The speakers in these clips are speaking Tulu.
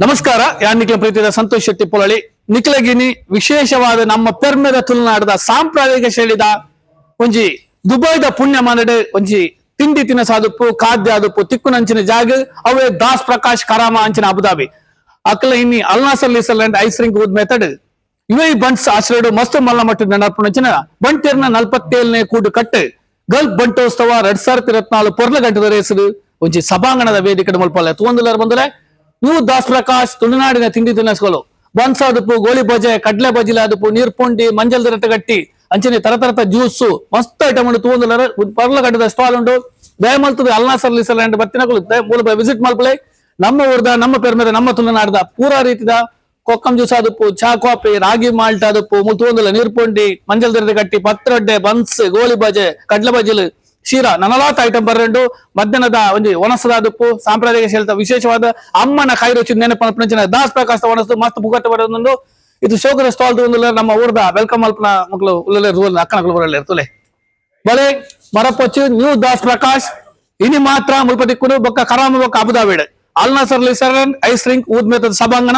ನಮಸ್ಕಾರ. ಯಾನ್ ನಿಕ್ಲ ಪ್ರೀತಿದ ಸಂತೋಷ್ ಶೆಟ್ಟಿ ಪೊಳಲಿ. ನಿಕ್ಲಗಿನಿ ವಿಶೇಷವಾದ ನಮ್ಮ ಪೆರ್ಮೆದ ತುಳುನಾಡದ ಸಾಂಪ್ರದಾಯಿಕ ಶೈಲಿದ ಒಂಜಿ ದುಬೈದ ಪುಣ್ಯ ಮನಡ್ ಒಂಜಿ ತಿಂಡಿ ತಿನಸಾದುಪ್ಪು, ಖಾದ್ಯ ಆದುಪ್ಪು ತಿಕ್ಕುನಂಚಿನ ಜಾಗ ಅವೇ ದಾಸ್ ಪ್ರಕಾಶ್ ಕರಾಮ ಅಂಚಿನ ಅಬುದಾಬಿ. ಅಕ್ಲ ಇನ್ನಿ ಅಲ್ನಾಸರ್ ಲಿಸರ್ಲ್ಯಾಂಡ್ ಐಸ್ ರಿಂಕ್ ಊದ್ ಮೆಥಡ್ ಇವೇ ಬಂಟ್ಸ್ ಆಶ್ರಯಡು ಮಸ್ತ್ ಮಲ್ಲ ಮಟ್ಟದ ನಡಪುನಂಚಿನ ಬಂಟೆರ್ನ 47ನೇ ಕೂಡು ಕಟ್ಟು ಗಲ್ಫ್ ಬಂಟೋತ್ಸವ 2024 ಪೊರ್ಲ ಗಂಟದ ರೇಸು ಒಂಜಿ ಸಭಾಂಗಣದ ವೇದಿಕೆ ಮುಲ್ಪಲ್ಲ ತೂವೊಂದುಲ್ಲಾರ ಬಂದುಲೆ. ನೀವು ದಾಸ್ ಪ್ರಕಾಶ್ ತುಳುನಾಡಿನ ತಿಂಡಿ ತಿನಸುಗಳು ಬನ್ಸ್ ಆದುಪ್ಪು, ಗೋಳಿ ಬಜೆ, ಕಡ್ಲೆ ಬಜಿಲ ಆದುಪ್ಪು, ನೀರ್ ಪುಂಡಿ, ಮಂಜಲ್ ಗಟ್ಟಿ ಅಂಚನೆ ತರ ತರತ ಜ್ಯೂಸ್ ಮಸ್ತ್ ಐಟಮ್ ಉಂಡು. ತೂವೊಂದುಲ್ಲಾರ, ಪರ್ಲ ಗಂಟದ ಸ್ಟಾಲ್ ಉಂಡು. ದಯಮಲ್ತದ ಅಲ್ನಾಸರ್ ಲಿಸರ್ಲ್ಯಾಂಡ್ ಬತ್ತಿನಕುಲು ಮೂಲ ವಿಸಿಟ್ ಮಲ್ಪಲೆ. ನಮ್ಮ ಊರ್ದ, ನಮ್ಮ ಪೆರ್ಮೆದ, ನಮ್ಮ ತುಳುನಾಡದ ಪೂರಾ ರೀತಿದ ಕೊಕ್ಕಂ ಜ್ಯೂಸ್ ಆದುಪ್ಪು, ಚಾ, ಕಾಫಿ, ರಾಗಿ ಮಾಲ್ಟ್ ಆದುಪ್ಪು, ಮುತುವಂದುಲ ನೀರ್ಪೊಂಡಿ, ಮಂಜಲ್ ದಿರದ ಕಟ್ಟಿ, ಪತ್ರೊಡ್ಡೆ, ಬನ್ಸ್, ಗೋಲಿ ಬಜೆ, ಕಡ್ಲೆ ಬಜಿಲು, ಶೀರಾ, ನನಲಾತ ಐಟಮ್ ಬರ್ರೆಂಡು. ಮಧ್ಯಾಹ್ನದ ಒಂಜಿ ಒಣಸದ ಆದುಪ್ಪು, ಸಾಂಪ್ರದಾಯಿಕ ಶೈಲಿದ ವಿಶೇಷವಾದ ಅಮ್ಮನ ಕೈ ರುಚಿ ನೆನಪು ದಾಸ್ ಪ್ರಕಾಶ್ ಒಣಸು ಮಸ್ತ್ ಪುಗಟ್ಟ ಬರೋದುಂಡು. ಇದು ಶೋಕದ ಸ್ಟಾಲ್ ತೂವೊಂದುಲ್ಲ. ನಮ್ಮ ಊರ್ದ welcome ಮಲ್ಪನ ಮಕ್ಕಳು ಉಲ್ಲಲೆ, ಅಕ್ಕನಕುಲು ಬರಲ್ಲ ತುಲೆ ಬಲೆ. ಮರಪೊಚ್ಚು ನ್ಯೂ ದಾಸ್ ಪ್ರಕಾಶ್ ಇನಿ ಮಾತ್ರ ಮುಲ್ಪ ತಿಕ್ಕುನು. ಬೊಕ್ಕ ಕರಾಮ ಬೊಕ್ಕ ಅಬುದಾಬಿಡ್ ಅಲ್ನಾಸರ್ ಲಿಸರನ್ ಐಸ್ ರಿಂಕ್ ಊದ್ ಮೇತದ ಸಭಾಂಗಣ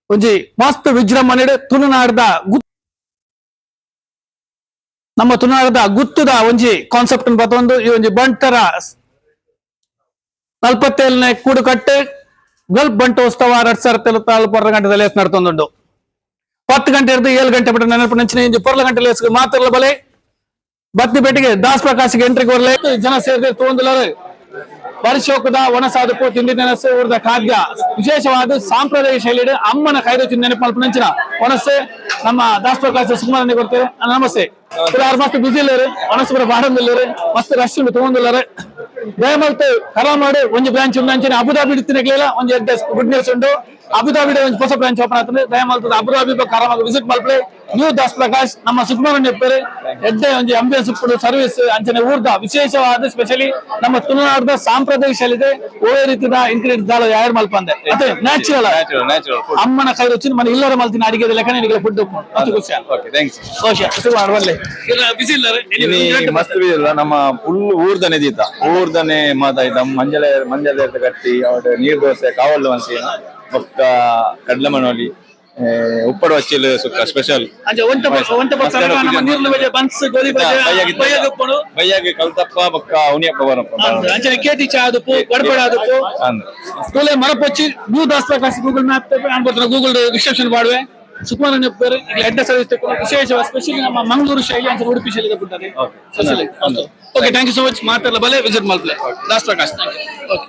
ಒಂಜಿ ಮಸ್ತ್ ವಿಜೃಂಭಣೆಡ್ ತುಳುನಾಡ್ದ ನಮ್ಮ ತುಳುನಾಡದ ಗುತ್ತುದ ಒಂಜಿ ಕಾನ್ಸೆಪ್ಟ್ ಬತ್ತೊಂದು ಈ ಒಂಜಿ ಬಂಟರ 47ನೇ ಕೂಡುಕಟ್ಟೆ ಗಲ್ಫ್ ಬಂಟೋತ್ಸವ 2024 ಪೊರ್ಲ ಗಂಟೆದ ಲೇಸ್ ನಡ್ತೊಂದುಂಡು. 10 ಗಂಟೆ ಹಿಡಿದು 7 ಗಂಟೆ ಬಿಟ್ಟು ನೆನಪು ನಂಚಿನ ಇಂಜಿ ಪೊರ್ಲ ಗಂಟೆ ಲೇಸ್ ಮಾತ್ರಲ್ಲ ಬಲೆ. ಬತ್ತಿ ಪೇಟೆಗೆ ದಾಸ್ ಪ್ರಕಾಶ್ಗೆ ಎಂಟ್ರಿ ಕೊರ್ಲೆ. ಜನ ಸೇರಿದೆ ತೂವೊಂದುಲ್ಲಾರ. ಪರಿಶೋಕದ ಒಣಸಾದಪ್ಪು, ತಿಂಡಿ ತಿನಸು, ಊರ್ದ ಖಾದ್ಯ, ವಿಶೇಷವಾದ ಸಾಂಪ್ರದಾಯಿಕ ಶೈಲಿ ಅಮ್ಮನ ಕೈರುಚಿ ನೆನಪು ಮಲ್ಪನಂಚಿನ ಒಣಸೆ ನಮ್ಮ ದಾಸ್ ಪ್ರಕಾಶ್ ಸುಕುಮಾರನಿಗೆ ಕೊಡ್ತೇವೆ. ಅಣ್ಣ, ನಮಸ್ತೆ. ಯಾರು ಮಸ್ತ್ ಬಿಸಿ ಇಲ್ಲಾರು, ಒಣಸು ಪೂರ ಬಾಡೊಂದಿಲ್ಲಾರು. ಮಸ್ತ್ ರಶ್ ಉಂಡು, ತೂವೊಂದುಲ್ಲಾರ. ದಯಮಲ್ತ್ ಕರಾಮಾಡು ಒಂಜಿ ಬ್ರಾಂಚ್ ಉಂಡು. ಅಂಚನೆ ಅಬುದಾಬಿ ಇತ್ತಿನಕ್ಲೆಲ ಒಂಜಿ ಗುಡ್ ನ್ಯೂಸ್ ಉಂಡು. ಅಬುದಾಬಿ ಒಂಜಿ ಹೊಸ ಬ್ರಾಂಚ್ ಓಪನ್ ಆಗ್ತದೆ. ದಯಮಲ್ತ್ ಅಬುದಾಬಿ ಕರಾಮಾಗ ವಿಸಿಟ್ ಮಲ್ಪಲೆ. ನ್ಯೂ ದಾಸ್ ಪ್ರಕಾಶ್ ನಮ್ಮ ಸುಕುಮಾರನ್ ಪೇರು. ಎಡ್ಡೆ ಒಂಜಿ ಅಂಬಿಯನ್ಸ್ ಉಪ್ಪುಡು, ಸರ್ವಿಸ್, ಅಂಚನೆ ಊರ್ದ ವಿಶೇಷವಾದ ಸ್ಪೆಷಲಿ ನಮ್ಮ ತುಳುನಾಡದ ಸಾಂಪ್ರದಾಯಿಕ ಶೈಲಿದೆ. ಒಳ್ಳೆ ರೀತಿದ ಇಂಗ್ರೀಡಿಯಂಟ್ ದಾಲ ಯಾರು ಮಲ್ಪಂದೆ ಅದೇ ನ್ಯಾಚುರಲ್. Natural, natural food. ಅಮ್ಮನ ಕೈ ರುಚಿ ಮನೆ ಇಲ್ಲರ ಮಲ್ತಿನ ಅಡಿಗೆ ಲೆಕ್ಕನೆ ನಿಮಗೆ ಫುಡ್ ಮಸ್ತ್ ಖುಷಿ. Okay, thanks. ಓಶಾ ಸುಕುಮಾರ್ ಬಲ್ಲೆ, ಬಿಸಿ ಇಲ್ಲ. ಇನಿ ಮಸ್ತ್ ಇಲ್ಲ, ನಮ್ಮ ಫುಲ್ ಊರ್ದನೆ ದೀತ, ಊರ್ದನೆ ಮಾತಾಯ್ತ. ಮಂಜಲೆ ಮಂಜಲೆ ಕಟ್ಟಿ ಅವಟ ನೀರ್ ದೋಸೆ, ಕಾವಲ್ ಮನ್ಸಿನ ಬೊಕ್ಕ ಕಡ್ಲೆ ಮನೋಲಿ, ಉಪ್ಪಡ್ ಬಚ್ಚಿಲ್ ಸುಕ್ಕ ಸ್ಪೆಷಲ್. ಅಂಚ ಒಂಟ ಒಂಟ ನಮ್ಮ ನೀರ್ಲು ಬಜೆ, ಬನ್ಸ್, ಗೋಲಿ ಬಜೆ ಬಯ್ಯಗ್ ಉಪ್ಪುಂಡು. ಬಯ್ಯಾಗ ಕಲ್ತಪ್ಪ ಬೊಕ್ಕ ಉನಿಯಪ್ಪ ಬರಪ್ಪ. ಅಂಚನೆ ಕೇಟಿ ಚಾ ಆದುಪ್ಪು, ಗಡಬಡ ಆದುಪ್ಪು. ಅಂದ್. ತೂಲೆ, ಮರಪೊಚ್ಚಿ new Das Prakash. Google map ಅನ್ಬೋತನ, Google description ಮಾಡುವೆ. ಸುಕುಮಾರ್ ನೆಪ್ಪೇರು ಎಡ್ಡೆ ಸರ್ವಿಸ್. ವಿಶೇಷ ಸ್ಪೆಷಲಿ ನಮ್ಮ ಮಂಗಳೂರು ಶೈಲಿ ಅಂತ ಉಡುಪಿ ಶೈಲಿ ಫುಡ್ ಅದೇ. Okay, thank you so much. ಮಾತಾಡಲ್ಲ ಬಲೆ, ವಿಸಿಟ್ ಮಲ್ಪಲೆ ದಾಸ್ ಪ್ರಕಾಶ್. Okay.